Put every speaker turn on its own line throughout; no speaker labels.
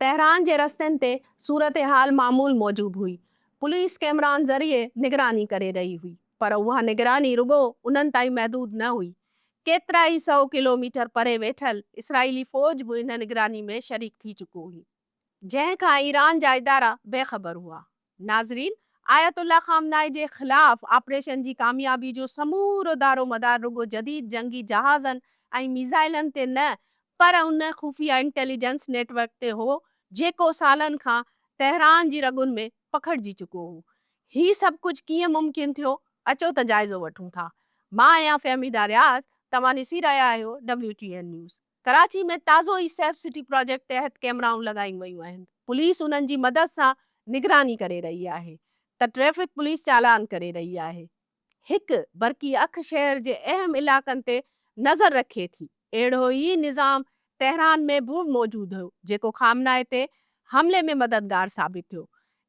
Tehran جي رستن تي صورتحال معمول موجب هئي. پوليس ڪئميرائن ذريعي نگراني ڪري رهي هئي، پر اها نگراني رڳو انهن تائين محدود نه هئي. ڪيترائي سئو ڪلوميٽر پري ويٺل اسرائيلي فوج به ان نگراني ۾ شريڪ ٿي چڪو هئي. جنهن کان ايران جا ادارا بي خبر هئا. ناظرين! آيت الله خامنائي جي خلاف آپريشن جي ڪاميابي جو سمورو دارومدار رڳو جديد جنگي جهازن ۽ ميزائلن تي نه پر ان خفيه انٽيليجنس نيٽ ورڪ تي هو جيڪو سالن کان تهران جي رڳن ۾ پکڙجي چڪو هو. هي سڀ ڪجهه ڪيئن ممڪن ٿيو؟ اچو ته جائزو وٺون ٿا. مان آهيان فهميده رياض، توهان ڏسي رهيا آهيو W T N news. Karachi ۾ تازو ئي سيف سٽي پراجيڪٽ تحت ڪئميرائون لڳايون ويون آهن، پوليس انهن جي مدد سان نگراني ڪري رهي آهي ته ٽريفڪ پوليس چالان ڪري رهي آهي. هڪ برقي اک شهر جي اهم علائقن تي نظر رکي ٿي. اهڙو ئي نظام تهران ۾ به موجود هو، جيڪو خامنائي تي حملي ۾ مددگار ثابت ٿيو.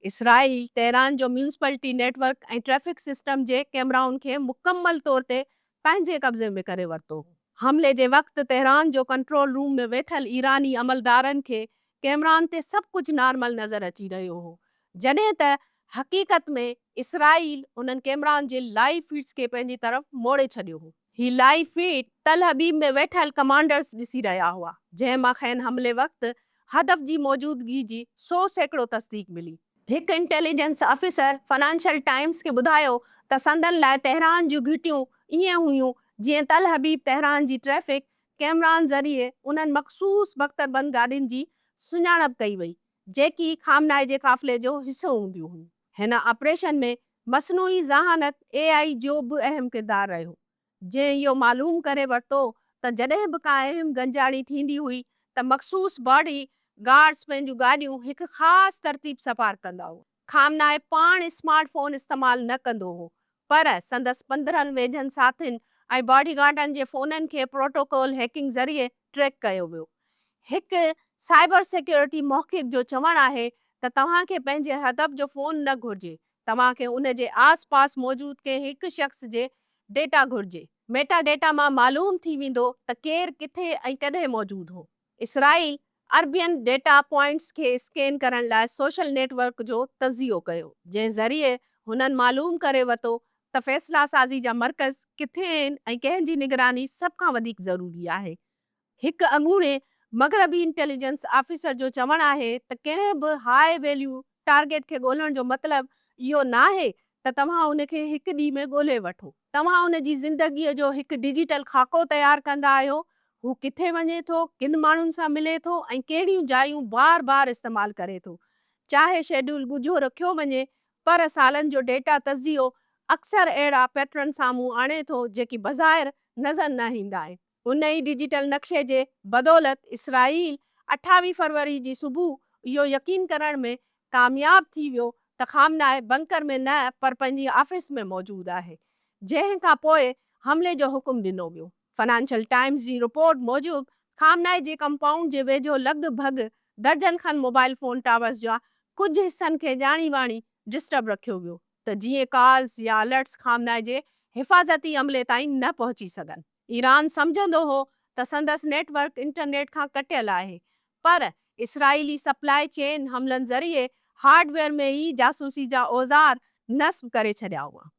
اسرائيل تهران جو municipality net work ۽ traffic system جي ڪئميرائن کي مڪمل طور تي پنهنجي قبضي ۾ ڪري ورتو هو. حملي جي وقت تهران جو ڪنٽرول روم ۾ ويٺل ايراني عملدارن کي ڪئميرائن تي سڀ ڪجهه نارمل نظر اچي رهيو هو، جڏهن ته حقيقت ۾ اسرائيل انهن ڪئميرائن جي لائيو فيڊز کي پنهنجي طرف موڙي ڇڏيو هو. هي لائيو فيڊ تل ابيب ۾ ويٺل ڪمانڊرز ڏسي رهيا هئا، جنهن مان کين حملي وقت هدف جي موجودگي جي 100% تصديق ملي. هڪ انٽيليجنس آفيسر فنانشل ٽائمز کي ٻڌايو ته سندن لاء تهران جون گهٽيون ائين هيون جيئن تل حبيب تهران جي ٽريفڪ ڪئميرائن ذريعي انهن مخصوص بڪتربند گاڏين جي سڃاڻپ ڪئي وئي جيڪي خامنائي جي قافلي جو حصو هونديون هيون. هن آپريشن ۾ مصنوعي ذهانت، اي آء، جو به اهم ڪردار رهيو. جنهن اهو معلوم ڪري ورتو ته جڏهن به ڪا اهم گڏجاڻي ٿيندي هئي ته مخصوص باڊي گارڊز پنهنجون گاڏيون هڪ خاص ترتيب سان پارڪ ڪندا هئا. خامنائي پاڻ اسمارٽ فون استعمال نه ڪندو هو پر سندس 15 ويجهن ساٿين ۽ باڊي گارڊن جي فونن کي پروٽوڪول هيڪنگ ذريعي ٽريڪ ڪيو ويو. هڪ سائبر سيڪيورٽي محقق جو چوڻ آهي ته توهان کي پنهنجي هدف جو فون نه گهرجي، توهان کي ان جي آس پاس موجود ڪنهن هڪ شخص جي ڊيٽا گهرجي. ميٽا ڊيٽا مان معلوم ٿي ويندو ته ڪير ڪٿي ۽ ڪڏهن موجود هو. اسرائيل اربين ڊيٽا پوائنٽس کي اسڪين ڪرڻ لاء سوشل نيٽ ورڪ جو تجزيو ڪيو، جنهن ذريعي هنن معلوم ڪري ورتو ته فيصلا سازي جا مرڪز ڪٿي آهن ۽ ڪنهن جي نگراني سڀ کان وڌيڪ ضروري آهي. هڪ اڳوڻي مغربي انٽيليجنس آفيسر جو چوڻ آهي ته ڪنهن به هاء ويليو ٽارگيٽ کي ڳولڻ جو مطلب اهو ناهي ته توهان ان کي هڪ ڏينهن ۾ ڳولي وٺو. توهان ان جي زندگيء جو هڪ ڊجيٽل خاڪو تيار ڪندا آهيو، هو ڪٿي وڃي ٿو، ڪن ماڻهن سان ملي ٿو ۽ ڪهڙيون جايون بار بار استعمال ڪري ٿو. چاهي شيڊول ڳجهو رکيو وڃي پر سالن جو ڊيٽا تجزيو اڪثر اهڙا پيٽرن سامهون آڻي ٿو جيڪي بظاهر نظر نه ايندا آهن. ان ئي ڊجيٽل نقشي جي بدولت اسرائيل 28 فروري جي صبح اهو يقين ڪرڻ ۾ ڪامياب ٿي ويو ته خامنائي بنڪر ۾ نه پر پنهنجي آفيس ۾ موجود آهي، جنهن کان پوء حملي جو حڪم ڏنو ويو. فنانشل ٽائمز جي رپورٽ موجب خامنائي جي ڪمپائونڊ جي ويجهو لڳ ڀڳ درجن کن موبائل فون ٽاورز جا ڪجهه حصن کي ڄاڻي واڻي ڊسٽرب رکيو ويو ته جيئن ڪالز يا الرٽس خامنائي جي حفاظتي عملي تائين نه پهچي سگهن. ايران سمجهندو هو ته سندس نيٽ ورڪ انٽرنيٽ کان ڪٽيل آهي پر اسرائيلي سپلاء چين حملن ذريعي هارڊ ويئر ۾ ئي جاسوسي جا اوزار نصب ڪري ڇڏيا هئا.